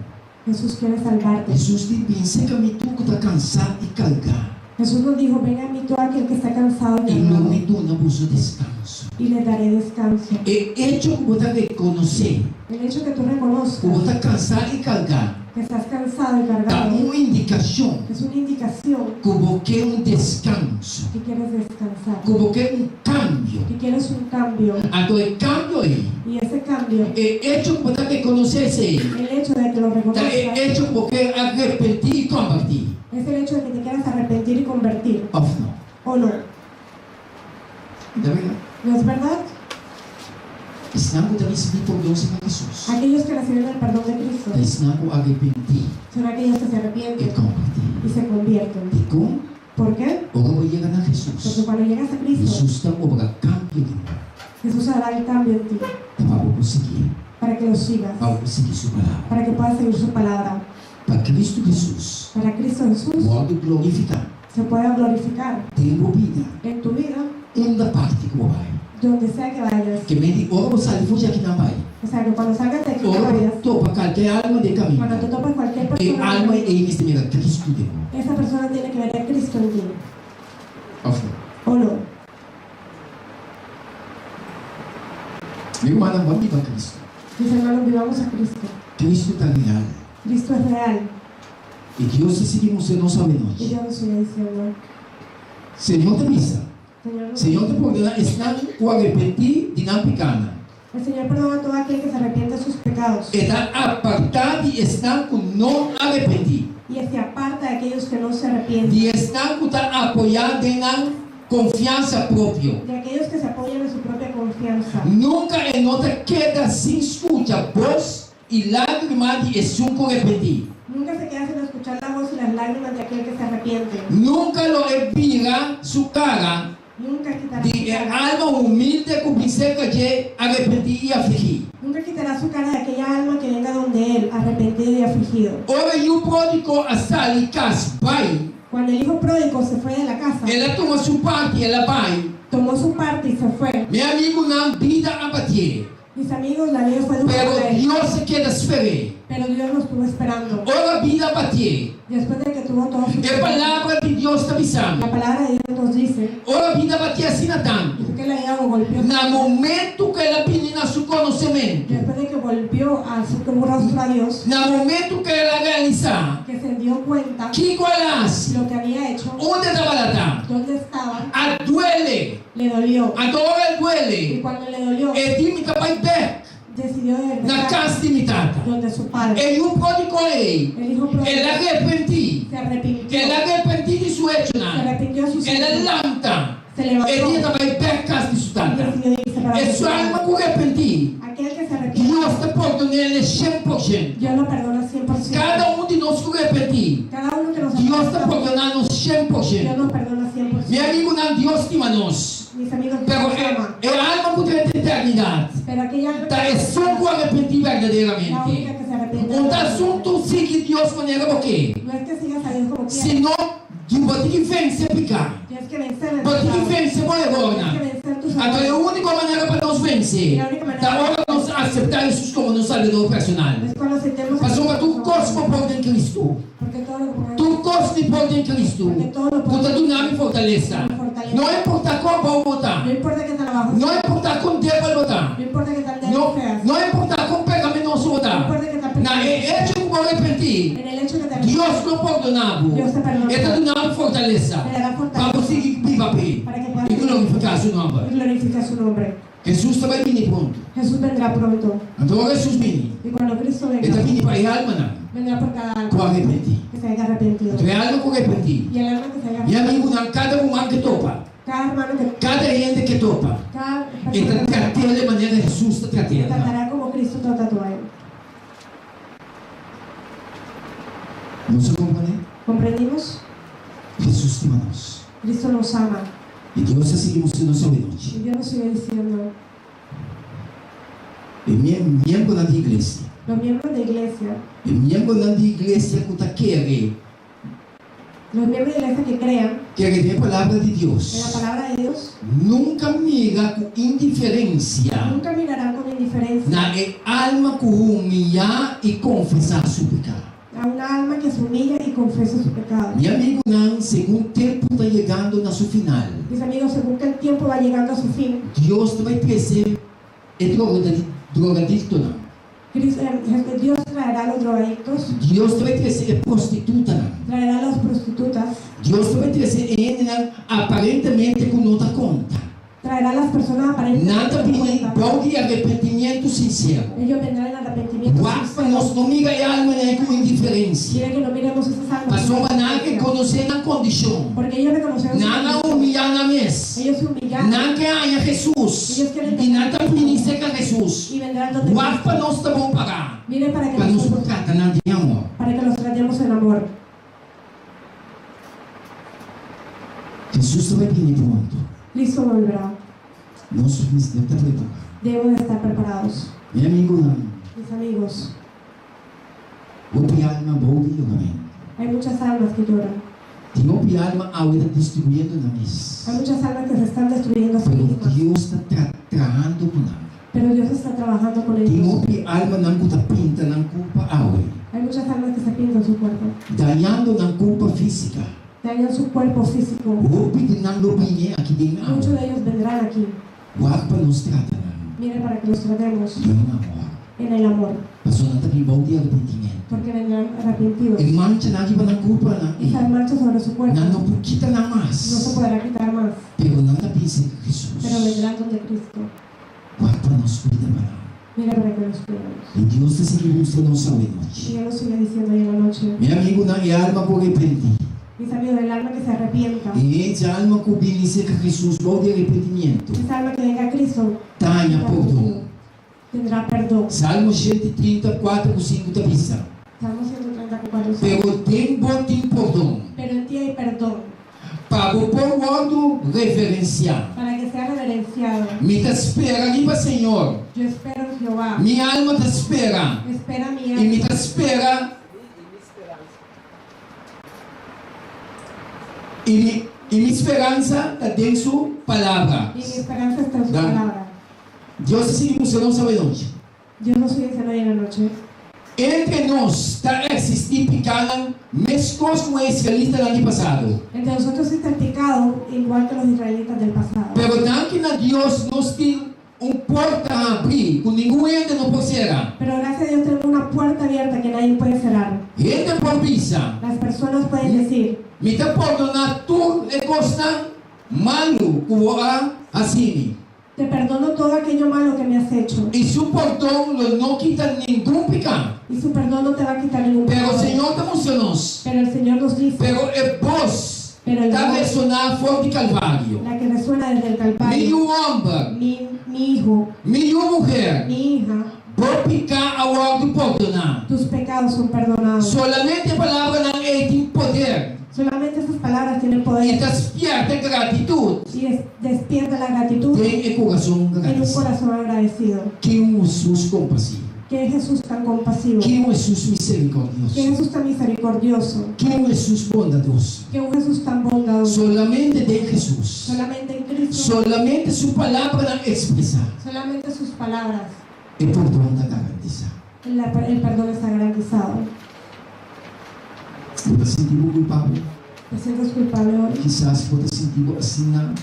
Jesús quiere salvarte. Hesus di, Bin serka mi tur ku ta kansá i kargá. Jesús nos dijo, Ven a mí todo aquel que está cansado y I lo cargado, mi duna boso deskanso. y les daré descanso. E echo ku bo ta rekonosé El hecho que tú ku reconozcas bo ta kansá i kargá que estás cansado y ta cargado un indikashon es una indicación ku bo ke un deskanso, que quieres descansar, ku bo ke un kambio. que quieres un cambio. Anto e kambio ei, Y ese cambio, e echo ku bo ta rekonosé esei, el hecho de que lo ta e reconozcas, echo ku bo ke arepentí i kombertí, es el hecho de que te quieras arrepentir y convertir, òf no? ¿o no? I ta bèrdat? ¿No es verdad? Esnan ku ta risibí pordon serka Hesus Aquellos que reciben el perdón de Cristo ta esnan ku arepentí son aquellos que se i arrepienten kombertí. y se convierten. Dikon? ¿Por qué? Ora bo yega na Porque Hesus, cuando llegas a Cristo, Hesus ta obra kambio den bo. Jesús hará el cambio en ti Ta pa bo por sigui, para que lo sigas, pa bo por sigui su palabra. para que puedas seguir su palabra. Pa Kristu Hesus Para Cristo Jesús wòrdu glorifiká se pueda glorificar den bo bida, en tu vida, unda parti ku bo bai. donde sea que vayas. Ke men di ora bo sali for di akinan bai, O sea, que cuando salgas de aquí, te ora bo vayas, topa kalke alma den cuando kaminda, te topas cualquier e persona, alma ei mester mira Kristu den bo. esa persona tiene que ver a Cristo en ti, Òf no? ¿o no? Mi rumannan, bo a biba Kristu. Mis hermanos, vivamos a Cristo. Kristu ta real. Cristo es real. I Dios ta sigui mustra nos Y awenochi. Dios nos sigue diciendo, Señor ta bisa, Señor, nos- Señor ta pordona esnan ku arepentí di nan pikánan. el Señor perdona a todo aquel que se arrepiente de sus pecados E ta apartá di esnan ku no arepentí, y se aparta de aquellos que no se arrepienten, di esnan ku ta apoyá den nan konfiansa propio. de aquellos que se apoyan en su propia confianza. Nunka e no ta keda sin skucha bos i lágrima di esun ku repentí. Nunca se queda sin escuchar la voz y las lágrimas de aquel que se arrepiente. Nunka lo e bira su kara Nunca quitará su di e cara. alma humilde ku bin serka dje arepentí i afligí. Nunca quitará su cara de aquella alma que venga donde él, arrepentido y afligido. Ora e yu pródigo a sali kas bai, Cuando el hijo pródigo se fue de la casa, el a tuma su parti, el a bai. tomó su parte y se fue. Mi amigunan, bida a batié, Mis amigos, la vida fue dura pero para él, Dios a keda sper'é. pero Dios lo estuvo esperando. Ora bida batié, Después de que tuvo todo su e Palabra di Dios ta bisa mi, La palabra de Dios nos dice ora bida batié asina tantu, que la vida lo golpeó. na momentu ku el a bini na su konosementu, Después de que volvió a su rostro a Dios, na momentu ku el a realisá que se dio cuenta kiko el a hasi, lo que había hecho, unda e tabata ta, dónde estaba, a duele. le dolió. Anto ora el Y duele, cuando le dolió, e di mi ta bai bèk decidió na regresar kas di mi tata. donde su padre. E yu pródigo ei, El hijo pródigo el a repentí. se arrepintió. El a repentí di su Se echonan. arrepintió de sus El a hechos. lanta. Se E di levantó e ta bai bèk kas di su y tata. decidió irse para E donde su su alma padre. ku repentí, Aquel que se arrepiente, Dios ta pordon'é 100%. Dios lo perdona 100%. Kada un di nos ku repentí, Cada uno que nos Dios ta arrepienta, pordoná nos shen por Dios shento. nos perdona 100%. Mi amigunan, Dios stima nos. Mis amigos, Dios Pero nos e, ama. e alma ku drenta eternidat Pero aquella alma ta esun ku arepentí la única berdaderamente. que se arrepiente. Un ta asuntu sigui Dios manera bo ke, No es que sigas a Dios como quieras. sino di bo tin ki vense piká. Tienes que vencer el Bo tin ki pecado. vense bo Tienes que erornan. vencer tus Anto e errores. úniko manera pa nos vense ta ora nos aseptá Hesus komo nos Salbador personal. Es cuando aceptemos a Pasobra Cristo tur kos bo por den Cristo. Porque todo lo podemos. Tur kos mi por den Cristo, ku ta duna mi fortalesa. No importá kon abou bo ta, No importa qué tan abajo no seas. importá kon debel bo ta, No importa qué tan débil no, seas. no importá kon pekaminoso bo No ta, importa qué tan na e pequeño. echo ku bo arepentí, En el hecho que te arrepientas, Dios lo pordoná bo. Dios te perdona. E ta duna bo fortalesa Te dará pa fortaleza bo sigui biba p'e para que puedas i glorifiká su nòmber. y glorificar su nombre. Hesus ta bai bini pronto. Jesús vendrá pronto. Anto ora Hesus bini, Y cuando Cristo e venga, ta bini pa e almanan vendrá por cada ku alma arepentí. que se haya arrepentido. Anto e alma ku arepentí, Y el alma que se haya mi arrepentido, amigunan, kada ruman ke topa, cada hermano que, kada hende ke topa, cada e ta persona que trat'é di manera Hesus ta te trat'é. tratará como Cristo trata a tu alma. Nos a komprendé? ¿Comprendimos? Hesus stima nos. Cristo nos ama. I Dios a sigui mustra nos awe nochi. Y Dios nos sigue diciendo. E miembronan di iglesia. Los miembros de iglesia. E miembronan di iglesia ku ta kere. Los miembros de iglesia que crean. Kere den e palabra di Dios. En la palabra de Dios. Nunka mira ku indiferensia. Nunca mirarán con indiferencia. Na e alma ku humiyá i konfesá su piká. A una alma que se humilla y confesa su pecado. Mi amigunan, segun tempu ta yegando na su final. Mis amigos, según que el tiempo va llegando a su fin. Dios ta bai trese e drogadiktonan. Dios traerá a los drogadictos. Dios ta bai trese e prostitutanan. Traerá a las prostitutas. Dios ta bai trese e hendenan aparentemente ku no ta konta. Traerá a las personas aparentemente Nan ta bini bou di arrepentimiento sincero. Ellos vendrán en arrepentimiento Wak pa sincero. nos no mira e almanan ei ku indiferencia. Mira que no miremos esas almas con Pasobra nan a indiferencia. rekonosé nan kondishon. Porque ellos reconocieron su Nan a condición. humillá nan mes. Ellos se humillaron. Nan ke haña Hesus. Ellos quieren I nan tener ta a bini Cristo. serka Hesus. Y vendrán donde Wak pa Cristo. nos ta bon pagá. Miren para que Pa nos por nosotros trata nan den amor. para que los tratemos en amor. Hesus ta bai bini pronto. Cristo volverá. Nos mester ta prepará. Debemos de estar preparados. Mi amigunan, Mis amigos, hopi alma bou di yoramentu. Hay muchas almas que lloran. Tin hopi alma awe ta destruyendo nan mes. Hay muchas almas que se están destruyendo a sí Pero mismas. Dios ta trahando ku nan. Pero Dios está trabajando con Tin ellos. hopi almanan ku ta pinta nan kurpa awe. Hay muchas almas que se pintan su cuerpo. Dañando nan kurpa físika. Dañan su cuerpo físico. Hopi di nan lo bini aki den awe. Muchos de ellos vendrán aquí. Wak pa nos trata nan. Miren para que los tratemos. Den amor. En el amor. Pasobra nan ta bin bou di arepentimentu. Porque vendrán arrepentidos. E manchanan riba nan kurpanan ei. Esas manchas sobre su cuerpo. Nan no por kita nan mas. No se podrá quitar mas. Pero nan ta bin serka Hesus. Pero vendrán donde Cristo. Wak pa nos kuida pa nan. Mira para que nos cuidemos. I Dios ta sigui mustra nos awe nochi. Y Dios nos sigue diciendo hoy en la noche. Mi amigunan, e alma ku arepentí. Mis amigos, el alma que se arrepienta. E e alma ku bini serka Hesus bou di arepentimiento. Esa alma que venga a Cristo. Ta haña pordon. Tendrá perdón. Salmo 134 ku 5 ta bisa. Salmo 134 5. Pero den bo tin pordon. Pero en ti hay perdón. Pa bo por wòrdu reverensiá. Para que sea reverenciado. Mi ta spera riba Señor. Yo espero en Jehová. Mi alma ta spera. Espera mi alma. I mi ta spera. I mi, i mi speransa ta den su palabra. Y mi esperanza está en su Dan. palabra. Dios ta sigui mustra nos awe nochi. Dios nos sigue enseñando hoy en la noche. Entre nos ta eksistí pikánan meskos ku e israelitanan di pasado. Entre nosotros existe el pecado igual que los israelitas del pasado. Pero danki na Dios nos tin un porta habrí ku ningun hende no por sera. Pero gracias a Dios tenemos una puerta abierta que nadie puede cerrar. Hende por bisa. Las personas pueden decir. Mi ta pordoná tur e kosnan malu ku bo a hasi mi. Te perdono todo aquello malo que me has hecho. I su pordon lo no kita ningun piká. Y su perdón no te va a quitar ningún Pero pecado. Señor ta mustra nos. Pero el Señor nos dice. Pero e bos Pero el ta voz, resoná for di Calvario. La que resuena desde el Calvario. Mi yu hòmber. Mi, mi hijo. Mi yu muher. Mi hija. Bo piká a wòrdu pordoná. Tus pecados son perdonados. Solamente e palabranan ei tin poder. Solamente esas palabras tienen poder. I ta spièrta gratitut. Y despierta la gratitud. Den e kurason En un gradisido. corazón agradecido. Ke un Hesus kompasivo. Qué Jesús tan compasivo. Ke un Hesus miserikòrdioso. Qué Jesús tan misericordioso. Ke un Hesus bondadoso. Qué un Jesús tan bondadoso. Solamente den Hesus. Solamente en Cristo. Solamente su palabranan ekspresá. Solamente sus palabras. E pordon ta garantisá. El perdón está garantizado. Bo ta sinti bo kulpabel? Te sientes culpable hoy? Kisas bo ta sinti bo asina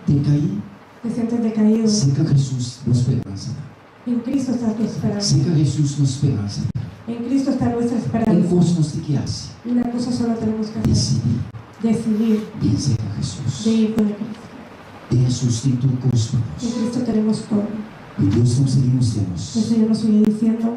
decaí. Te sientes decaído? Serka Hesus bo speransa ta. En Cristo está tu esperanza. Serka Hesus nos speransa ta. En Cristo está nuestra Un esperanza. kos nos tin ke hasi. Una cosa solo tenemos que hacer. Desidí. Decidir. Bin serka Hesus. De ir con Cristo. Den Hesus tin tur kos pa nos. En Cristo tenemos todo. I Dios nos sigui mustra nos. El Señor nos sigue diciendo.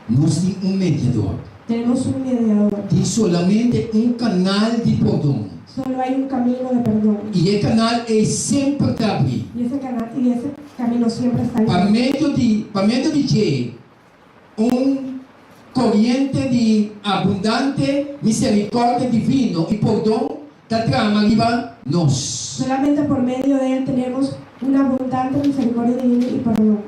Nos tin un mediador. Tenemos un mediador. Tin solamente un canal di pordon. Solo hay un camino de perdón. I e canal ei semper ta abrí. Y ese canal, y ese camino siempre está Pa abierto. medio di, pa medio di dje, un coriente di abundante misericordia divino i pordon. ta drama riba nos. Solamente por medio de Él tenemos una abundante misericordia divina y perdón.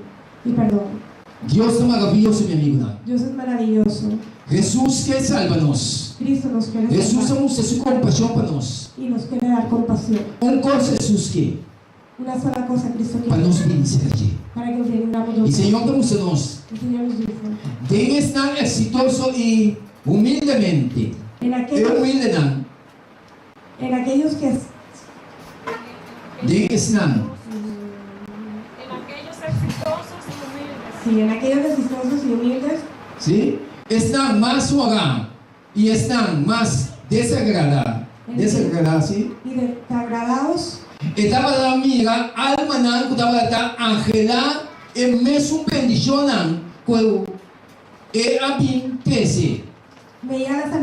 Y perdón. Dios ta maravioso, mi amigunan. Dios es maravilloso. Hesus ke salba nos. Cristo nos quiere Hesus a salvar mustra su kompashon pa nos. y nos quiere dar compasión. Un kos Hesus ke, Una sola cosa Cristo pa quiere, nos bini serka dje. para que vengamos I nosotros. Señor ta mustra nos, El Señor nos dice, den esnan eksitoso i humildemente, en e aquellos, humildenan, en aquellos que den esnan. En aquellos exitosos y humildes. sí, en aquellos exitosos y humildes, Sí? Esnan mas hogá i esnan mas desagradá, desagradá, sí? y desagradados, E tabata mira almanan ku tabata anhelá e mesun bendishonnan ku e a bin trese. Veía las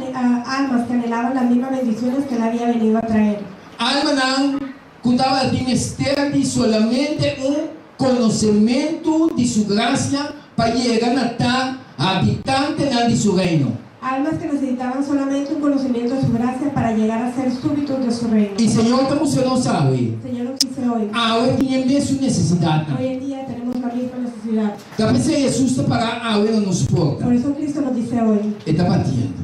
almas que anhelaban las mismas bendiciones que él había venido a traer. Almanan ku tabatin mester di solamente un konosementu di su grasia pa yega na ta habitantenan di su Reino. Almas que necesitaban solamente un conocimiento de su gracia para llegar a ser súbditos de su reino. I Señor ta mustra nos awe. El Señor nos dice hoy, Awe tin e mesun nesesidatnan. hoy en día tenemos la misma necesidad. Ta p'esei Hesus ta pará awe na nos porta. Por eso Cristo nos dice hoy, E ta batiendo.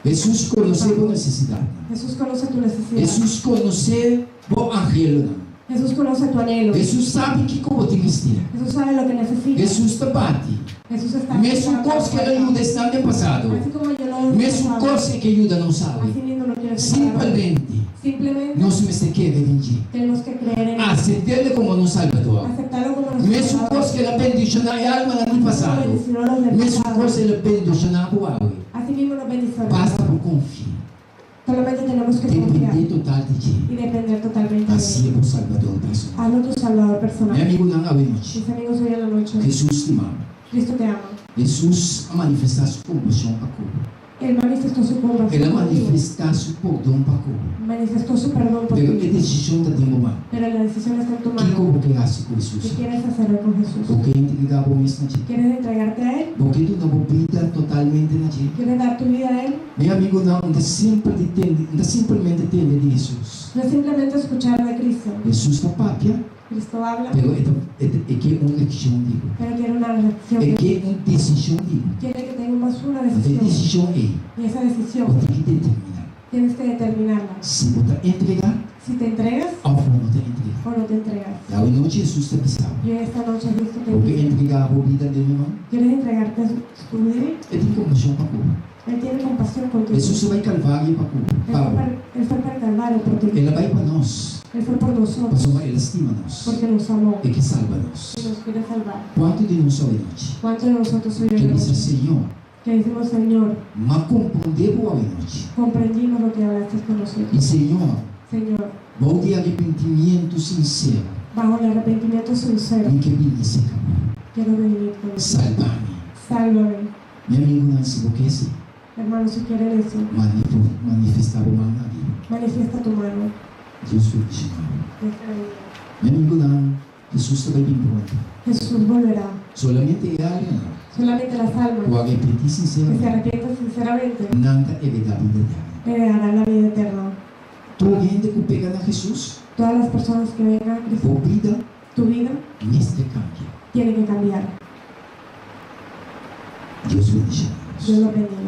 Hesus konosé bo nesesidatnan. Jesús conoce tu necesidad. Hesus konosé bo anhelonan. Jesús conoce tu anhelo. Hesus sabi kiko bo tin mester. Jesús sabe lo que necesitas. Hesus ta bati. Jesús está Mesun kos ku el a yuda esnan den pasado, Así como yo lo he mesun pasado, kos e ke yuda nos awe. así mismo lo quiere hacer para hoy. Simpelmente Simplemente nos mester kere den dje. tenemos que creer en él, Asept'el komo nos Salbador. aceptarlo como nuestro Mesun Salvador. kos ku el a bendishoná e almanan di Así como pasado, bendicionó a los del mesun pasado, kos el a bendishoná bo awe. así mismo nos bendicionó. Basta bo konfia. Solamente tenemos que confiar Dependé total di dje. y depender totalmente de él. Hasié bo Salbador personal. Hazlo tu Salvador Mi personal. amigunan awe nochi, Mis amigos, hoy en la noche, Hesus stima bo. Cristo te ama. Hesus a manifestá su kompashon pa ku bo. Él manifestó su El compasión a contigo. manifestá su pordon pa ku bo. Manifestó su perdón por Pero ti. e desishon ta den bo man. Pero la decisión está en tu Kiko mano. bo ke hasi ku ¿Qué Hesus? quieres hacer hoy con Jesús? Bo ke entregá bo mes na dje? ¿Quieres entregarte a Él? Bo ke duna bo bida totalmente na dje? ¿Quieres dar tu vida a Él? Mi amigunan, no ta simpel di tende, no ta simplemente tende di Hesus. No es simplemente escuchar de Cristo. Hesus ta papia, Cristo habla, pero e ta, e ta, e ke un reakshon di bo. pero quiere una reacción. E ke un desishon di bo. Quiere que tengamos una Anto e decisión. desishon ei, Y esa bo decisión tin ki determiná tienes que determinarla. si bo ta entregá Si te entregas òf bo no ta entregá. o no te entregas. I awe nochi Hesus ta bisa bo, Y esta noche Cristo te Bo ke dice, entregá bo bida den mi man? ¿quieres entregarte a su vida? E tin kompashon pa ku bo. Él tiene compasión contigo. Hesus a bai Kalvario pa ku bo, Él pa fue bo. para, él fue para el Calvario por ti. El a bai pa nos, Él fue por nosotros, pasobra el a stima nos. porque nos amó E ke salba nos. y nos quiere salvar. Kuantu di nos awe nochi ¿Cuántos de nosotros hoy ke en la bisa, noche Señor, que decimos, Señor, m'a komprondé bo awe nochi. comprendimos lo que hablaste con I nosotros? Señor, Señor, bou di arepentimiento sinsero, bajo el arrepentimiento sincero, mi ke bini serka bo. quiero venir contigo. Salba mi. Sálvame. Mi amigunan, si bo ke esei, Hermano, si quieren eso, manifestá bo man ariba. manifiesta tu mano. Dios bendishoná bo. Dios te bendiga. Mi amigunan, Hesus ta bai bin pronto. Jesús volverá. Solamente e almanan Solamente las ku almas arepentí que se sinseramente, arrepientan sinceramente nan ta heredá bida eterno. heredarán la vida eterna. Tur hende ku pega na Hesus, Todas las personas que vengan a Cristo, bo bida tu vida mester kambia. tiene que cambiar. Dios bendishoná Dios nos. los bendiga.